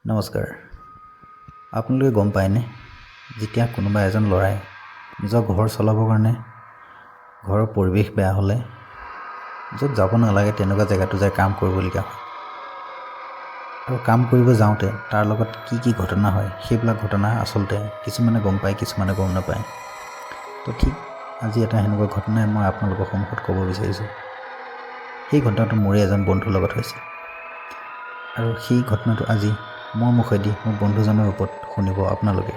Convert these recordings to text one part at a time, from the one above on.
নমস্কাৰ। আপোনালোকে গম পায়নে, যেতিয়া কোনোবা এজন ল'ৰাই নিজৰ ঘৰ চলাবৰ কাৰণে ঘৰৰ পৰিৱেশ বেয়া হ'লে য'ত যাব নালাগে তেনেকুৱা জেগাতো যাই কাম কৰিবলগীয়া হয় আৰু কাম কৰিব যাওঁতে তাৰ লগত কি কি ঘটনা হয়, সেইবিলাক ঘটনা আচলতে কিছুমানে গম পায়, কিছুমানে গম নাপায়। তো ঠিক আজি এটা সেনেকুৱা ঘটনাই মই আপোনালোকৰ সন্মুখত ক'ব বিচাৰিছোঁ। সেই ঘটনাটো মোৰে এজন বন্ধুৰ লগত হৈছিল আৰু সেই ঘটনাটো আজি মোৰ মুখেদি মোৰ বন্ধুজনৰ ৰূপত শুনিব আপোনালোকে।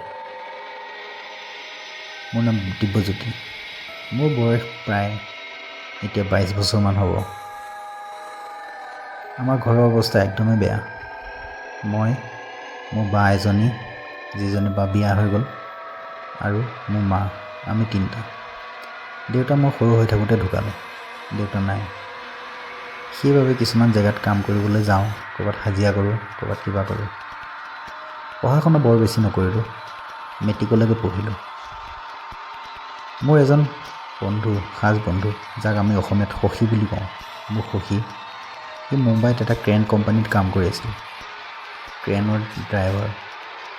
মোৰ নাম দিব্যজ্যোতি। মোৰ বয়স প্ৰায় এতিয়া 22 বছৰমান হ'ব। আমাৰ ঘৰৰ অৱস্থা একদমেই বেয়া। মই, মোৰ বা এজনী, যিজনী বা বিয়া হৈ গ'ল, আৰু মোৰ মা, আমি তিনিটা। দেউতা মই সৰু হৈ থাকোঁতে ঢুকালে, দেউতা নাই। সেইবাবে কিছুমান জেগাত কাম কৰিবলৈ যাওঁ, ক'ৰবাত হাজিৰা কৰোঁ, ক'ৰবাত কিবা কৰোঁ। পঢ়া শুনা বৰ বেছি নকৰিলোঁ, মেট্ৰিকলৈকে পঢ়িলোঁ। মোৰ এজন বন্ধু, খাচ বন্ধু, যাক আমি অসমীয়াত সখী বুলি কওঁ, মোৰ সখী, সি মুম্বাইত এটা ক্ৰেন কোম্পানীত কাম কৰি আছিল, ক্ৰেনৰ ড্ৰাইভাৰ।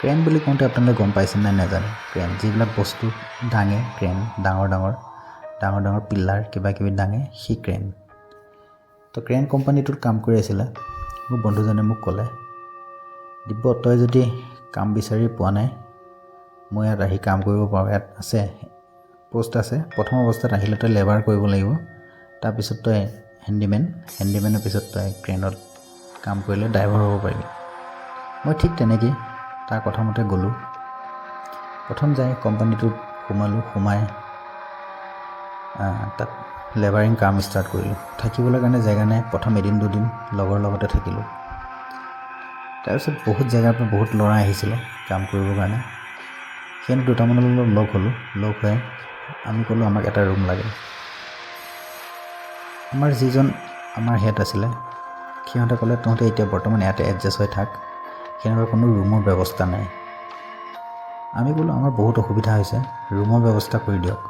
ক্ৰেন বুলি কওঁতে আপোনালোকে গম পাইছে নাই নাজানো। ক্ৰেন যিবিলাক বস্তু দাঙে, ক্ৰেন ডাঙৰ ডাঙৰ ডাঙৰ ডাঙৰ পিলাৰ কিবা কিবি দাঙে, সেই ক্ৰেন। তো ক্ৰেন কোম্পানীটোত কাম কৰি আছিলে। মোৰ বন্ধুজনে মোক ক'লে, "দিব্য, তই যদি কাম বিচাৰি পোৱা নাই, মই ইয়াত আহি কাম কৰিব পাৰোঁ। ইয়াত আছে, প'ষ্ট আছে। প্ৰথম অৱস্থাত আহিলে তই লেবাৰ কৰিব লাগিব, তাৰপিছত তই হেণ্ডিমেন, হেণ্ডিমেনৰ পিছত তই ক্ৰেনত কাম কৰিলে ড্ৰাইভাৰ হ'ব পাৰিবি।" মই ঠিক তেনেকেই তাৰ কথামতে গ'লোঁ। প্ৰথম যাই কোম্পানীটোত সোমালোঁ। সোমাই তাত লেবাৰিং কাম ষ্টাৰ্ট কৰিলোঁ। থাকিবলৈ কাৰণে জেগা নাই। প্ৰথম এদিন দুদিন লগৰ লগতে থাকিলোঁ। তাৰপিছত বহুত জেগাৰ পৰা বহুত ল'ৰা আহিছিলে কাম কৰিবৰ কাৰণে। সিহঁত দুটামানৰ লগত লগ হ'লোঁ। লগ হৈ আমি ক'লোঁ, আমাক এটা ৰুম লাগে। আমাৰ যিজন আমাৰ হেড আছিলে, সিহঁতে ক'লে, "তহঁতে এতিয়া বৰ্তমান ইয়াতে এডজাষ্ট হৈ থাক, সেনেকুৱা কোনো ৰুমৰ ব্যৱস্থা নাই।" আমি ক'লোঁ, আমাৰ বহুত অসুবিধা হৈছে, ৰুমৰ ব্যৱস্থা কৰি দিয়ক।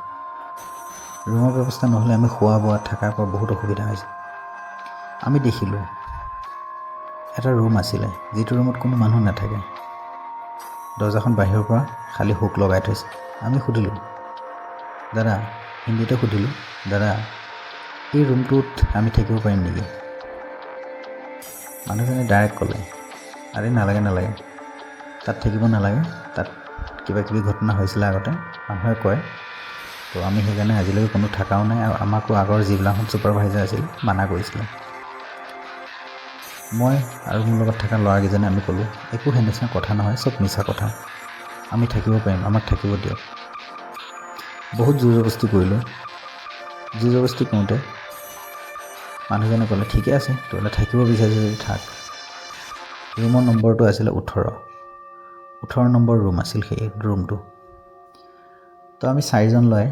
ৰুমৰ ব্যৱস্থা নহ'লে আমি খোৱা বোৱা থকাৰ পৰা বহুত অসুবিধা হৈছে। আমি দেখিলোঁ এটা ৰুম আছিলে, যিটো ৰুমত কোনো মানুহ নাথাকে। দৰ্জাখন বাহিৰৰ পৰা খালী হুক লগাই থৈছে। আমি সুধিলোঁ, "দাদা," হিন্দীতে সুধিলোঁ, "দাদা, এই ৰুমটোত আমি থাকিব পাৰিম নেকি?" মানুহজনে ডাইৰেক্ট ক'লে, "আৰে নালাগে, নালাগে, তাত থাকিব নালাগে। তাত কিবা কিবি ঘটনা হৈছিলে আগতে, মানুহে কয়। তো আমি সেইকাৰণে আজিলৈকে কোনো থকাও নাই আৰু আমাকো আগৰ যিবিলাকখন ছুপাৰভাইজাৰ আছিল, মানা কৰিছিলে।" মই আৰু মোৰ লগত থকা ল'ৰাকেইজনে আমি ক'লোঁ, "একো সেনেকুৱা কথা নহয়, চব মিছা কথা। আমি থাকিব পাৰিম, আমাক থাকিব দিয়ক।" বহুত জোৰ জবস্তি কৰিলোঁ। জোৰ জবস্তি কৰোঁতে মানুহজনে ক'লে, "ঠিকে আছে, তহঁতে থাকিব বিচাৰিছ যদি থাক।" ৰুমৰ নম্বৰটো আছিলে 18। 18 নম্বৰ ৰুম আছিল সেই ৰুমটো। তো আমি চাৰিজন ল'ৰাই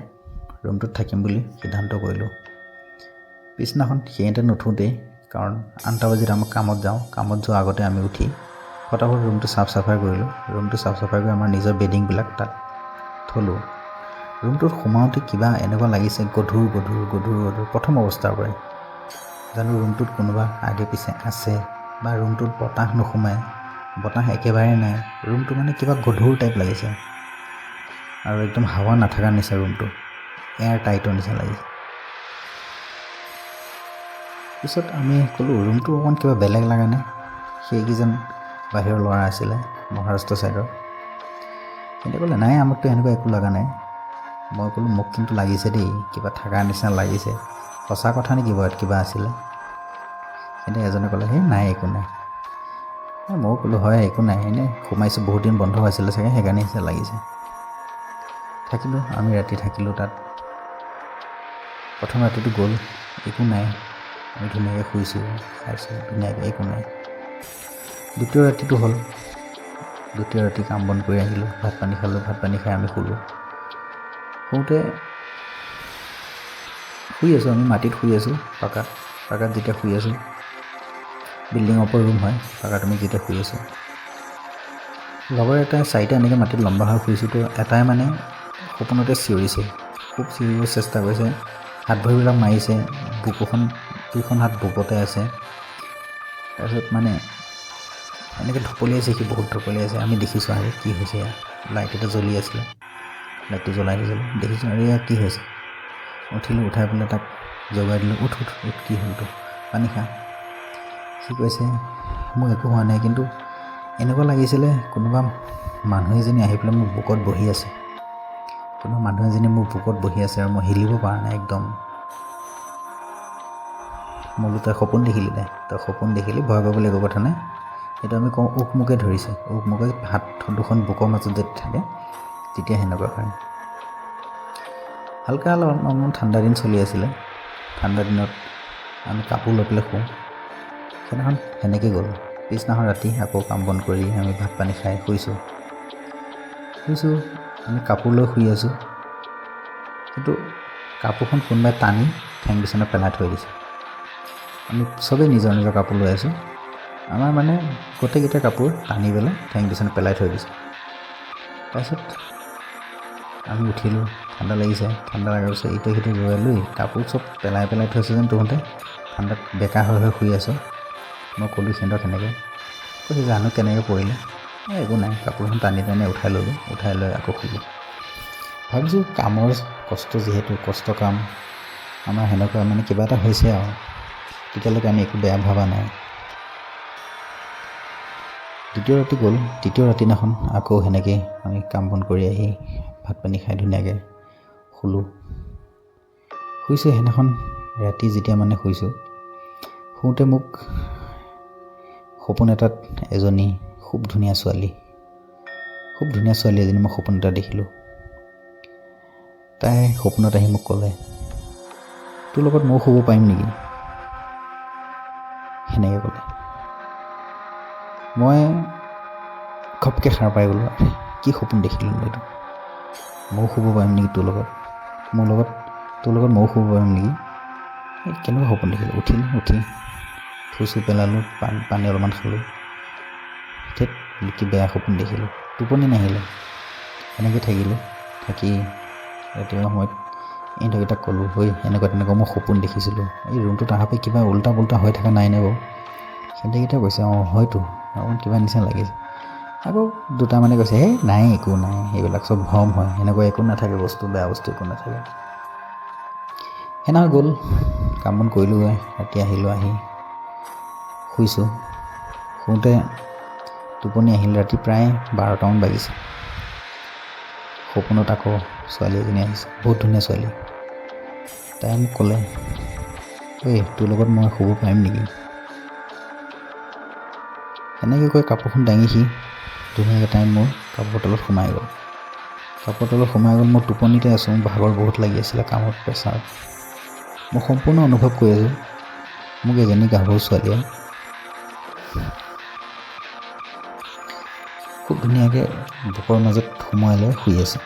ৰুমটোত থাকিম বুলি সিদ্ধান্ত কৰিলোঁ। পিছদিনাখন সিহঁতে নুঠোঁতেই, কাৰণ 8টা বাজিত আমি কামত যাওঁ, কামত যোৱাৰ আগতে আমি উঠি ফটাফট ৰুমটো চাফ চাফাই কৰিলোঁ। ৰুমটো চাফ চাফাই কৰি আমাৰ নিজৰ বেডিংবিলাক তাত থ'লোঁ। ৰুমটোত সোমাওঁতে কিবা এনেকুৱা লাগিছে, গধুৰ গধুৰ গধুৰ গধুৰ। প্ৰথম অৱস্থাৰ পৰাই জানো ৰুমটোত কোনোবা আগে পিছে আছে বা ৰুমটোত বতাহ নোসোমায়, বতাহ একেবাৰে নাই। ৰুমটো মানে কিবা গধুৰ টাইপ লাগিছে আৰু একদম হাৱা নাথাকাৰ নিচিনা, ৰুমটো এয়াৰ টাইটৰ নিচিনা লাগিছে। পিছত আমি ক'লোঁ, ৰুমটো অকণমান কিবা বেলেগ লগা নাই? সেইকেইজন বাহিৰৰ ল'ৰা আছিলে, মহাৰাষ্ট্ৰ ছাইডৰ। সিহঁতে ক'লে, "নাই, আমাকতো এনেকুৱা একো লগা নাই।" মই ক'লোঁ, "মোক কিন্তু লাগিছে দেই, কিবা থকাৰ নিচিনা লাগিছে। সঁচা কথা নেকি বাৰু ইয়াত কিবা আছিলে?" সিহঁতে এজনে ক'লে, "সেই নাই, একো নাই।" ময়ো ক'লোঁ, "হয়, একো নাই, এনেই সোমাইছোঁ, বহুত দিন বন্ধ আছিলে চাগে, সেইকাৰণে লাগিছে।" থাকিলোঁ আমি, ৰাতি থাকিলোঁ তাত। প্ৰথম ৰাতিটো গ'ল, একো নাই। আমি ধুনীয়াকৈ শুইছোঁ, খাইছোঁ ধুনীয়াকৈ, একো নাই। দ্বিতীয় ৰাতিটো হ'ল। দ্বিতীয় ৰাতি কাম বন কৰি আহিলোঁ, ভাত পানী খালোঁ। ভাত পানী খাই আমি শুলোঁ। শুওঁতে শুই আছোঁ, আমি মাটিত শুই আছোঁ, পাকাত। পাকাত যেতিয়া শুই আছোঁ, বিল্ডিঙৰ ওপৰ ৰুম হয়, পাকাত আমি যেতিয়া শুই আছোঁ, লগৰ এটাই, চাৰিটা এনেকৈ মাটিত লম্বা হৈ শুইছোঁ, তো এটাই মানে সপোনতে চিঞৰিছে, খুব চিঞৰিব চেষ্টা কৰিছে, হাত ভৰিবিলাক মাৰিছে, বুকুখন, দুইখন হাত বুকুতে আছে। তাৰপিছত মানে এনেকৈ ঢপলিয়াইছে, সি বহুত ঢপলিয়াইছে। আমি দেখিছোঁ, আৰে কি হৈছে ইয়াৰ? লাইট এটা জ্বলি আছিলে, লাইটটো জ্বলাই দিছিলোঁ, দেখিছোঁ আৰে ইয়াৰ কি হৈছে। উঠিলোঁ, উঠাই পেলাই তাক জগাই দিলোঁ, উঠ উঠ উঠ, কি হ'ল তোৰ, পানী খা। সি কৈছে মোৰ একো হোৱা নাই, কিন্তু এনেকুৱা লাগিছিলে কোনোবা মানুহ এজনী আহি পেলাই মোৰ বুকুত বহি আছে, কোনোবা মানুহ এজনী মোৰ বুকুত বহি আছে আৰু মই হিলিব পৰা নাই একদম। মই বোলো তই সপোন দেখিলি দে, তই সপোন দেখিলি, ভয় পাবলৈ একো কথা নাই। সেইটো আমি কওঁ উকমুকে ধৰিছে, উকমুকে হাত দুখন বুকৰ মাজত যদি থাকে তেতিয়া সেনেকুৱা হয়। হালকা অলপমান ঠাণ্ডা দিন চলি আছিলে, ঠাণ্ডা দিনত আমি কাপোৰ লৈ পেলাই শুওঁ। সেইদিনাখন সেনেকৈ গ'ল। পিছদিনাখন ৰাতি আকৌ কাম বন কৰি আমি ভাত পানী খাই শুইছোঁ। শুইছোঁ, আমি কাপোৰ লৈ শুই আছোঁ, কিন্তু কাপোৰখন কোনোবাই টানি ঠেং বিচনাত পেলাই থৈ দিছে। আমি চবেই নিজৰ নিজৰ কাপোৰ লৈ আছোঁ, আমাৰ মানে গোটেইকেইটা কাপোৰ টানি পেলাই ঠেং বিচনাত পেলাই থৈ দিছে। তাৰপিছত আমি উঠিলোঁ, ঠাণ্ডা লাগিছে। ঠাণ্ডা লগাৰ পিছত ইটোৱে সিটোক জোৰাই লৈ কাপোৰ চব পেলাই পেলাই থৈছে যেন তহঁতে ঠাণ্ডাত বেকা হৈ হৈ শুই আছ। মই ক'লোঁ সিহঁতক সেনেকৈ, কৈছে জানো কেনেকৈ পৰিলে, এই একো নাই, কাপোৰখন টানি টানি উঠাই ল'লোঁ, উঠাই লৈ আকৌ শুলোঁ। ভাবিছোঁ কামৰ কষ্ট, যিহেতু কষ্ট কাম আমাৰ, সেনেকুৱা মানে কিবা এটা হৈছে আৰু, তেতিয়ালৈকে আমি একো বেয়া ভবা নাই। দ্বিতীয় ৰাতি গ'ল। তৃতীয় ৰাতিদিনাখন আকৌ সেনেকেই আমি কাম বন কৰি আহি ভাত পানী খাই ধুনীয়াকৈ শুলোঁ। শুইছোঁ সেইদিনাখন ৰাতি, যেতিয়া মানে শুইছোঁ, শুওঁতে মোক সপোন এটাত এজনী খুব ধুনীয়া ছোৱালী, খুব ধুনীয়া ছোৱালী এজনী মই সপোন এটা দেখিলোঁ। তাই সপোনত আহি মোক ক'লে, তোৰ লগত ময়ো শুব পাৰিম নেকি, সেনেকৈ ক'লে। মই ঘপকৈ সাৰ পাই গ'লোঁ, আৰে কি সপোন দেখিলোঁ এইটো, ময়ো শুব পাৰিম নেকি তোৰ লগত, মোৰ লগত, তোৰ লগত ময়ো শুব পাৰিম নেকি, এই কেনেকুৱা সপোন দেখিলোঁ। উঠিলোঁ, উঠি থু চু পেলালোঁ, পানী অলপমান খালোঁ। ধেত কি বেয়া সপোন দেখিলোঁ। টোপনি নাহিলে, সেনেকৈ থাকিলোঁ। থাকি ৰাতিপুৱা সময়ত ইহঁতকেইটাক ক'লোঁ, ঐ এনেকুৱা তেনেকুৱা মই সপোন দেখিছিলোঁ, এই ৰুমটোত অহাৰ পৰা কিবা উল্টা পুল্টা হৈ থকা নাই নে বাৰু? সিহঁতেকেইটা কৈছে অঁ হয়তো, অকণমান কিবা নিচিনা লাগিছে। আকৌ দুটামানে কৈছে হেই নাই একো নাই, এইবিলাক চব ভ্ৰম হয়, সেনেকুৱা একো নাথাকে, বস্তু বেয়া বস্তু একো নাথাকে। সেইদিনা গ'ল, কাম বন কৰিলোঁগৈ, ৰাতি আহিলোঁ, আহি শুইছোঁ। শুওঁতে টোপনি আহিল, ৰাতি প্ৰায় 12টামান বাজিছে। সপোনত আকৌ ছোৱালী এজনী আহিছে, বহুত ধুনীয়া ছোৱালী। তাই মোক ক'লে, ঐ তোৰ লগত মই শুব পাৰিম নেকি? সেনেকৈ কৈ কাপোৰখন দাঙি সি ধুনীয়াকৈ তাই মোৰ কাপোৰৰ তলত সোমাই গ'ল। কাপোৰৰ তলত সোমাই গ'ল, মই টোপনিতে আছোঁ, মোৰ ভাগৰ বহুত লাগি আছিলে, কামত প্ৰেছাৰ। মই সম্পূৰ্ণ অনুভৱ কৰি আছোঁ মোক এজনী গাভৰু ছোৱালীয়ে খুব ধুনীয়াকৈ বুকৰ মাজত সোমোৱাই লৈ শুই আছে।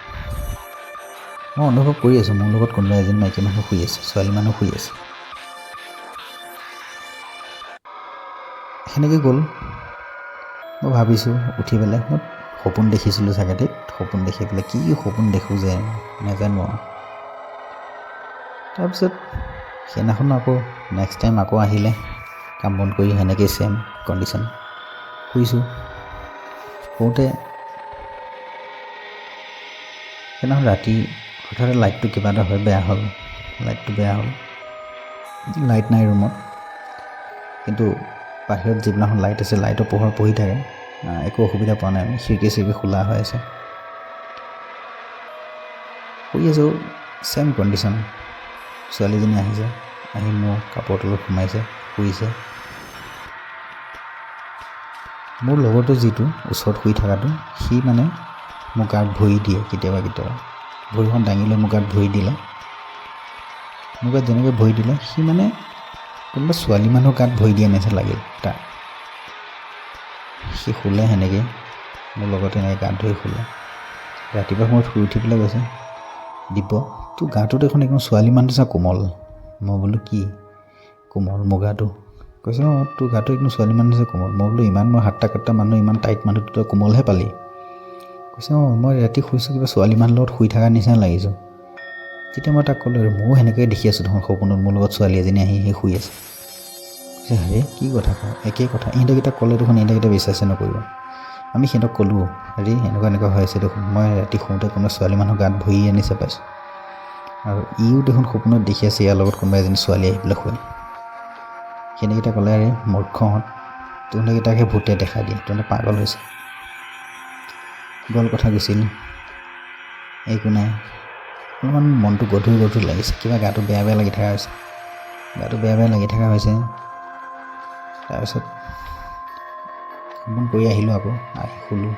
মই অনুভৱ কৰি আছোঁ মোৰ লগত কোনোবা এজনী মাইকী মানুহ শুই আছে, ছোৱালী মানুহ শুই আছে। সেনেকৈ গ'ল। মই ভাবিছোঁ উঠি পেলাই মই সপোন দেখিছিলোঁ চাগে, দেই সপোন দেখি পেলাই কি সপোন দেখোঁ যে নাজানো আৰু। তাৰপিছত সেইদিনাখন আকৌ নেক্সট টাইম আকৌ আহিলে, কাম বন কৰি সেনেকেই ছেইম কণ্ডিশ্যন শুইছোঁ। শুওঁতে সেইদিনাখন ৰাতি হঠাতে লাইটটো কিবা এটা হৈ বেয়া হ'ল, লাইটটো বেয়া হ'ল, লাইট নাই ৰুমত, কিন্তু বাহিৰত যিবিলাখন লাইট আছে লাইটৰ পোহৰ পৰি থাকে, একো অসুবিধা পোৱা নাই আমি, খিৰিকী চিৰিকী খোলা হৈ আছে। শুই আছোঁ, ছেইম কণ্ডিশ্যন, ছোৱালীজনী আহিছে, আহি মোৰ কাপোৰৰ তলত সোমাইছে, শুইছে। মোৰ লগৰটো যিটো ওচৰত শুই থকাটো, সি মানে মোৰ গাত ভৰি দিয়ে কেতিয়াবা কেতিয়াবা, ভৰিখন দাঙি লৈ মোৰ গাত ভৰি দিলে, মোৰ গাত যেনেকৈ ভৰি দিলে, সি মানে কোনোবা ছোৱালী মানুহৰ গাত ভৰি দিয়া নিচিনা লাগিল তাৰ। সি শুলে সেনেকৈ মোৰ লগত এনেকৈ গাত ধৰি শুলে। ৰাতিপুৱা সময়ত শুই উঠি পেলাই কৈছে, দিব্য তোৰ গাটো দেখোন একদম ছোৱালী মানুহ নিচিনা কোমল। মই বোলো কি কোমল মোৰ গাটো? কৈছে অঁ তোৰ গাটো একদম ছোৱালী মানুহ নিচিনা কোমল। মই বোলো ইমান মই হাত্তা কাট্টা মানুহ, ইমান টাইট মানুহ, তই কোমলহে পালি। কৈছে অঁ মই ৰাতি শুইছোঁ কিবা ছোৱালী মানুহৰ লগত শুই থকা নিচিনা লাগিছোঁ। তেতিয়া মই তাক ক'লোঁ, ময়ো সেনেকৈয়ে দেখি আছোঁ দেখোন সপোনত, মোৰ লগত ছোৱালী এজনী আহি সেই শুই আছে। আৰে কি কথা কওঁ, একেই কথা। ইহঁতকেইটাক ক'লে দেখোন ইহঁতকেইটা বিশ্বাসে নকৰিব। আমি সিহঁতক ক'লোঁ, আৰে এনেকুৱা এনেকুৱা হৈ আছে দেখোন, মই ৰাতি শুওঁতে কোনোবা ছোৱালী মানুহ গাত ভৰি আনিছে পাইছোঁ, আৰু ইও দেখোন সপোনত দেখি আছে ইয়াৰ লগত কোনোবা এজনী ছোৱালী আহি পেলাই শুৱে। সিহঁতকেইটা ক'লে, আৰে মূৰ্খহঁত, তহঁতকেইটাকহে ভূতে দেখা দিয়ে, তহঁতে পাগল হৈছে। গ'ল কথা গুচিল, একো নাই। অলপমান মনটো গধুৰ গধুৰ লাগিছে, কিবা গাটো বেয়া বেয়া লাগি থকা হৈছে, গাটো বেয়া বেয়া লাগি থকা হৈছে। তাৰপিছত কাম বন কৰি আহিলোঁ, আকৌ আহি শুলোঁ।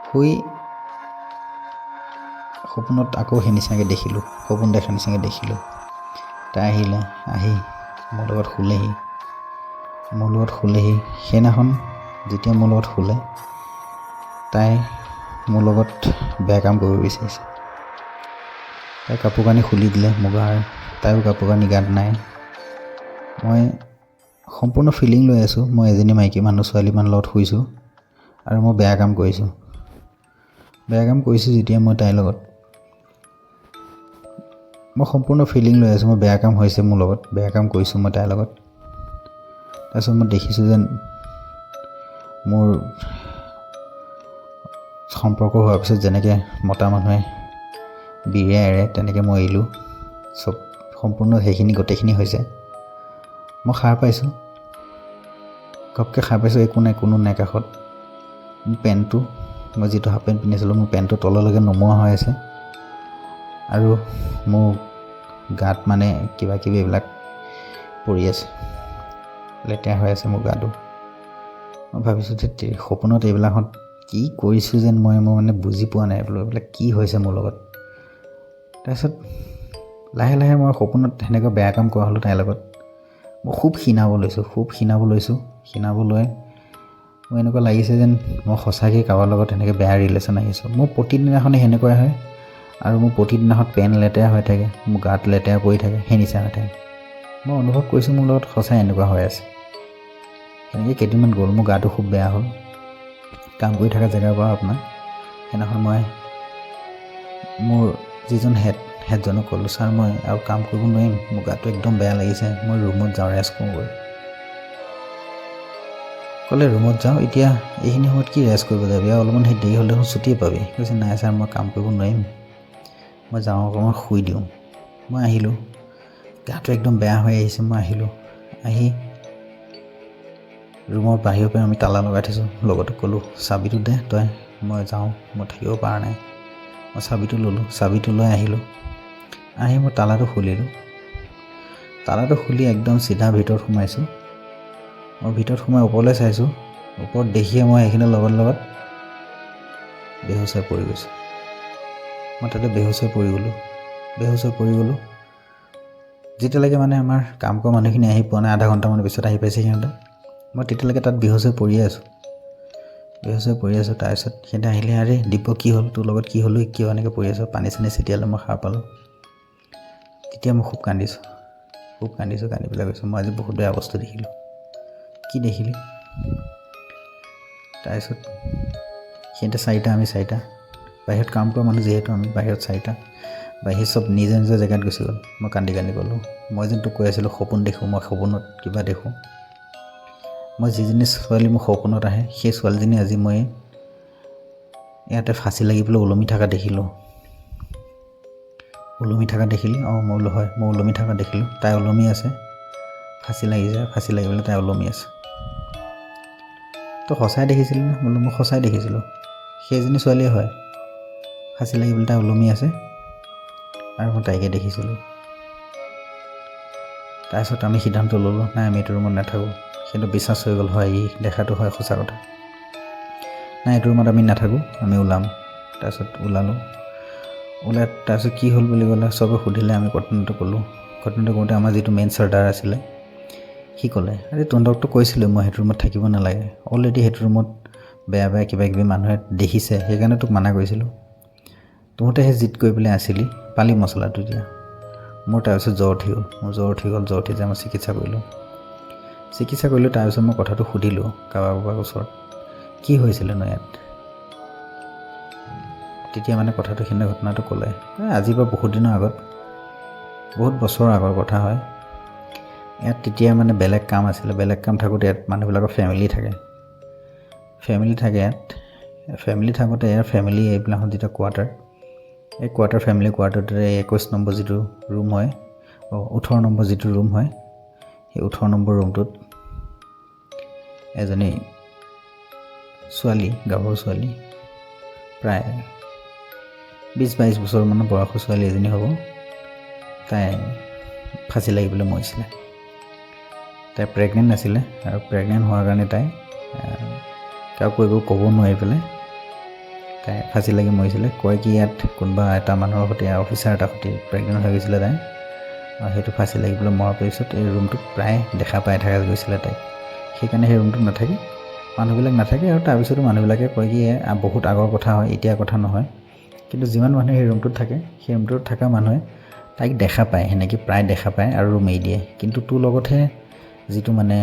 শুই সপোনত আকৌ সেই নিচিনাকৈ দেখিলোঁ, সপোন দেখা নিচিনাকৈ দেখিলোঁ। তাই আহিলে, আহি মোৰ লগত শুলেহি, মোৰ লগত শুলেহি। সেইদিনাখন যেতিয়া মোৰ লগত শুলে, তাই মোৰ লগত বেয়া কাম কৰিব বিচাৰিছে। তাই কাপোৰ কানি খুলি দিলে মোৰ গাৰ, তাইও কাপোৰ কানি গাত নাই। মই সম্পূৰ্ণ ফিলিং লৈ আছোঁ, মই এজনী মাইকী মানুহ, ছোৱালী মানুহৰ লগত শুইছোঁ আৰু মই বেয়া কাম কৰিছোঁ। বেয়া কাম কৰিছোঁ যেতিয়া মই তাইৰ লগত, মই সম্পূৰ্ণ ফিলিং লৈ আছোঁ, মই বেয়া কাম হৈছে মোৰ লগত, বেয়া কাম কৰিছোঁ মই তাইৰ লগত। তাৰপিছত মই দেখিছোঁ যেন মোৰ সম্পৰ্ক হোৱাৰ পিছত যেনেকৈ মতা মানুহে বিৰিয়া এৰে, তেনেকৈ মই এৰিলোঁ। চব সম্পূৰ্ণ সেইখিনি গোটেইখিনি হৈছে। মই সাৰ পাইছোঁ, ঘপকৈ সাৰ পাইছোঁ, একো নাই, কোনো নাই কাষত। মোৰ পেণ্টটো, মই যিটো হাফ পেণ্ট পিন্ধিছিলোঁ, মোৰ পেণ্টটো তললৈকে নমোৱা হৈ আছে আৰু মোৰ গাত মানে কিবা কিবি এইবিলাক পৰি আছে, লেতেৰা হৈ আছে মোৰ গাটো। মই ভাবিছোঁ যে সপোনত এইবিলাকত কি কৰিছোঁ যেন মই মানে বুজি পোৱা নাই বোলো এইবিলাক কি হৈছে মোৰ লগত। তাৰপিছত লাহে লাহে মই সপোনত সেনেকুৱা বেয়া কাম কৰা হ'লোঁ তাইৰ লগত। মই খুব ক্ষীণাব লৈছোঁ, খুব ক্ষীণাব লৈছোঁ। ক্ষীণাব লৈ মোৰ এনেকুৱা লাগিছে যেন মই সঁচাকৈ কাৰোবাৰ লগত সেনেকৈ বেয়া ৰিলেশ্যন আহিছোঁ। মোৰ প্ৰতিদিনাখনেই সেনেকুৱাই হয় আৰু মোৰ প্ৰতিদিনাখন পেণ্ট লেতেৰা হৈ থাকে, মোৰ গাত লেতেৰা পৰি থাকে, সেই নিচিনা হৈ থাকে। মই অনুভৱ কৰিছোঁ মোৰ লগত সঁচাই এনেকুৱা হৈ আছে। সেনেকৈ কেইদিনমান গ'ল, মোৰ গাটো খুব বেয়া হ'ল। কাম কৰি থকা জেগাৰ পৰা আপোনাৰ সেইদিনাখন মই মোৰ যিজন হেডজনক ক'লোঁ, ছাৰ মই আৰু কাম কৰিব নোৱাৰিম, মোৰ গাটো একদম বেয়া লাগিছে, মই ৰুমত যাওঁ, ৰেষ্ট কৰোঁগৈ। ক'লে ৰুমত যাওঁ, এতিয়া এইখিনি সময়ত কি ৰেষ্ট কৰিব যাবি, আৰু অলপমান সেই দেৰি হ'লে দেখোন ছুটিয়ে পাবি। কৈছে নাই ছাৰ, মই কাম কৰিব নোৱাৰিম, মই যাওঁ, অকণমান শুই দিওঁ। মই আহিলোঁ, গাটো একদম বেয়া হৈ আহিছে। মই আহিলোঁ, আহি ৰুমৰ বাহিৰৰ পৰা আমি তালা লগাই থৈছোঁ, লগতে ক'লোঁ চাবিটো দে তই, মই যাওঁ, মই থাকিব পৰা নাই। মই চাবিটো ল'লোঁ, চাবিটো লৈ আহিলোঁ, আহি মই তালাটো খুলিলোঁ। তালাটো খুলি একদম চিধা ভিতৰত সোমাইছোঁ। মই ভিতৰত সোমাই ওপৰলৈ চাইছোঁ, ওপৰত দেখিয়ে মই সেইখিনি লগত লগত বেহুচ হৈ পৰি গৈছোঁ। মই তাতে বেহুচ হৈ পৰি গ'লোঁ, বেহুচ হৈ পৰি গ'লোঁ। যেতিয়ালৈকে মানে আমাৰ কাম কৰা মানুহখিনি আহি পোৱা নাই, আধা ঘণ্টামানৰ পিছত আহি পাইছে সিহঁতে, মই তেতিয়ালৈকে তাত বেহুচ হৈ পৰিয়ে আছোঁ, বেহুচ হৈ পৰি আছোঁ। তাৰপিছত সিহঁতে আহিলে, আৰে দিব্য কি হ'ল, তোৰ লগত কি হ'ল, কিয় এনেকৈ পৰি আছ? পানী চানী ছটিয়ালে, মই সাৰ পালোঁ। তেতিয়া মই খুব কান্দিছোঁ, খুব কান্দিছোঁ। কান্দি পেলাই কৈছোঁ, মই আজি বহুত বেয়া বস্তু দেখিলোঁ। কি দেখিলি? তাৰপিছত সিহঁতে চাৰিটা, আমি চাৰিটা, বাহিৰত কাম কৰা মানুহ যিহেতু, আমি বাহিৰত চাৰিটা, বাহিৰত চব নিজৰ নিজৰ জেগাত গুচি গ'ল। মই কান্দি কান্দি ক'লোঁ, মই যোনটো কৈ আছিলোঁ সপোন দেখোঁ, মই সপোনত কিবা দেখোঁ, মই যিজনী ছোৱালী মোৰ সপোনত আহে, সেই ছোৱালীজনী আজি মই ইয়াতে ফাঁচি লাগি পেলাই ওলমি থকা দেখিলোঁ। ওলমি থকা দেখিলি? অঁ। মই বোলো হয়, মই ওলমি থকা দেখিলোঁ। তাই ওলমি আছে, ফাঁচি লাগিছে, ফাঁচি লাগি পেলাই তাই ওলমি আছে। তই সঁচাই দেখিছিলি নে? বোলো মই সঁচাই দেখিছিলোঁ, সেইজনী ছোৱালীয়ে হয়, ফাঁচি লাগি পেলাই তাই ওলমি আছে আৰু মই তাইকে দেখিছিলোঁ। তাৰপিছত আমি সিদ্ধান্ত ল'লোঁ, নাই আমি এইটো ৰুমত নাথাকোঁ। সেইটো বিশ্বাস হৈ গ'ল, হয় ই দেখাটো হয় সঁচা কথা। নাই এইটো ৰুমত আমি নাথাকোঁ, আমি ওলাম। তাৰপিছত ওলালোঁ। ওলাই তাৰপিছত কি হ'ল বুলি ক'লে, চবে সুধিলে, আমি ঘটনাটো ক'লোঁ। ঘটনাটো কওঁতে আমাৰ যিটো মেইন চৰ্দাৰ আছিলে, সি ক'লে, আৰে তহঁতকতো কৈছিলোঁ মই সেইটো ৰুমত থাকিব নালাগে, অলৰেডি সেইটো ৰুমত বেয়া বেয়া কিবা কিবি মানুহে দেখিছে, সেইকাৰণে তোক মানা কৰিছিলোঁ, তহঁতেহে জিদ কৰি পেলাই আছিলি, পালি মছলাটো দিয়া। মোৰ তাৰপিছত জ্বৰ উঠি গ'ল, মোৰ জ্বৰ উঠি গ'ল। জ্বৰ উঠি যাই মই চিকিৎসা কৰিলোঁ, চিকিৎসা কৰিলোঁ। তাৰপিছত মই কথাটো সুধিলোঁ কাৰোবাৰ কাৰোবাৰ ওচৰত, কি হৈছিলেনো ইয়াত? তেতিয়া মানে কথাটো সিদিনা ঘটনাটো ক'লে, আজিৰ পৰা বহুত দিনৰ আগত, বহুত বছৰৰ আগৰ কথা হয়। ইয়াত তেতিয়া মানে বেলেগ কাম আছিলে। বেলেগ কাম থাকোঁতে ইয়াত মানুহবিলাকৰ ফেমিলি থাকে, ফেমিলি থাকে ইয়াত। ফেমিলি থাকোঁতে ইয়াৰ ফেমিলি এইবিলাকত যেতিয়া কোৱাৰ্টাৰ, এই কোৱাৰ্টাৰ, ফেমিলি কোৱাৰ্টাৰটোতে 21 নম্বৰ যিটো ৰুম হয়, 18 নম্বৰ যিটো ৰুম হয়, সেই 18 নম্বৰ ৰুমটোত এজনী ছোৱালী, গাভৰু ছোৱালী, প্ৰায় 20-22 বছৰমানৰ বয়সৰ ছোৱালী এজনী হ'ব, তাই ফাঁচি লাগি পেলাই মৰিছিলে। তাই প্ৰেগনেণ্ট আছিলে আৰু প্ৰেগনেণ্ট হোৱাৰ কাৰণে তাই কাকো একো ক'ব নোৱাৰি পেলাই তাই ফাঁচি লাগি মৰিছিলে। কয় কি ইয়াত কোনোবা এটা মানুহৰ সৈতে, অফিচাৰ এটাৰ সৈতে প্ৰেগনেণ্ট হৈ গৈছিলে তাই আৰু সেইটো ফাঁচি লাগি পেলাই মৰাৰ পিছত এই ৰুমটোত প্ৰায় দেখা পাই থকা গৈছিলে তাইক। সেইকাৰণে সেই ৰুমটোত নাথাকে, মানুহবিলাক নাথাকে। আৰু তাৰপিছতো মানুহবিলাকে কয় কি বহুত আগৰ কথা হয়, এতিয়াৰ কথা নহয়। কিন্তু যিমান মানুহে সেই ৰুমটোত থাকে, সেই ৰুমটোত থকা মানুহে তাইক দেখা পায়, সেনেকৈ প্ৰায় দেখা পায় আৰু ৰুম এৰি দিয়ে। কিন্তু তোৰ লগতহে যিটো মানে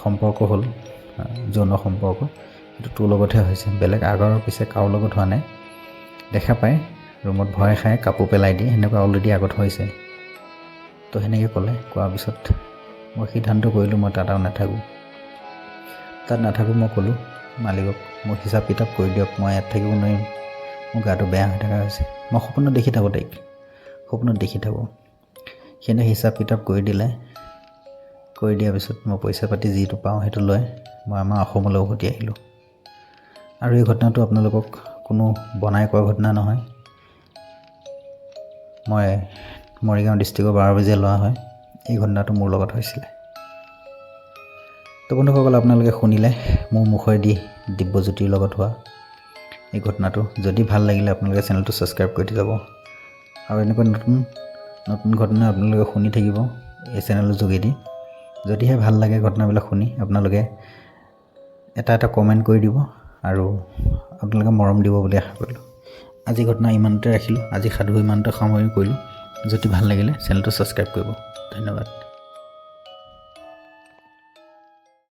সম্পৰ্ক হ'ল, যৌন সম্পৰ্ক, সেইটো তোৰ লগতহে হৈছে, বেলেগ আগৰ পিছে কাৰো লগত হোৱা নাই। দেখা পায়, ৰুমত ভয় খাই কাপোৰ পেলাই দিয়ে, সেনেকুৱা অলৰেডি আগত হৈছে। তো সেনেকৈ ক'লে। কোৱাৰ পিছত মই সিদ্ধান্ত কৰিলোঁ, মই তাত আৰু নাথাকোঁ, তাত নাথাকোঁ। মই ক'লোঁ মালিকক, মোক হিচাপ কিতাপ কৰি দিয়ক, মই ইয়াত থাকিব নোৱাৰিম, মোৰ গাটো বেয়া হৈ থকা হৈছে, মই সপোনত দেখি থাকোঁ তাইক, সপোনত দেখি থাকোঁ। সেইদিনা হিচাপ কিতাপ কৰি দিলে। কৰি দিয়াৰ পিছত মই পইচা পাতি যিটো পাওঁ সেইটো লৈ মই আমাৰ অসমলৈ উভতি আহিলোঁ। আৰু এই ঘটনাটো আপোনালোকক কোনো বনাই কোৱা ঘটনা নহয়। মই মৰিগাঁও ডিষ্ট্ৰিক্টৰ বাৰবজীয়া ল'ৰা হয়। এই ঘটনাটো মোৰ লগত হৈছিলে। তো বন্ধুসকল, আপোনালোকে শুনিলে মোৰ মুখেদি দিব্যজ্যোতিৰ লগত হোৱা এই ঘটনাটো। যদি ভাল লাগিলে আপোনালোকে চেনেলটো ছাবস্ক্ৰাইব কৰি থৈ যাব আৰু এনেকুৱা নতুন নতুন ঘটনা আপোনালোকে শুনি থাকিব এই চেনেলৰ যোগেদি। যদিহে ভাল লাগে ঘটনাবিলাক শুনি, আপোনালোকে এটা এটা কমেণ্ট কৰি দিব আৰু আপোনালোকে মৰম দিব বুলি আশা কৰিলোঁ। আজি ঘটনা ইমানতে ৰাখিলোঁ, আজি সাধু ইমানতে সামৰণি কৰিলোঁ। যদি ভাল লাগিলে চেনেলটো ছাবস্ক্ৰাইব কৰিব। ধন্যবাদ।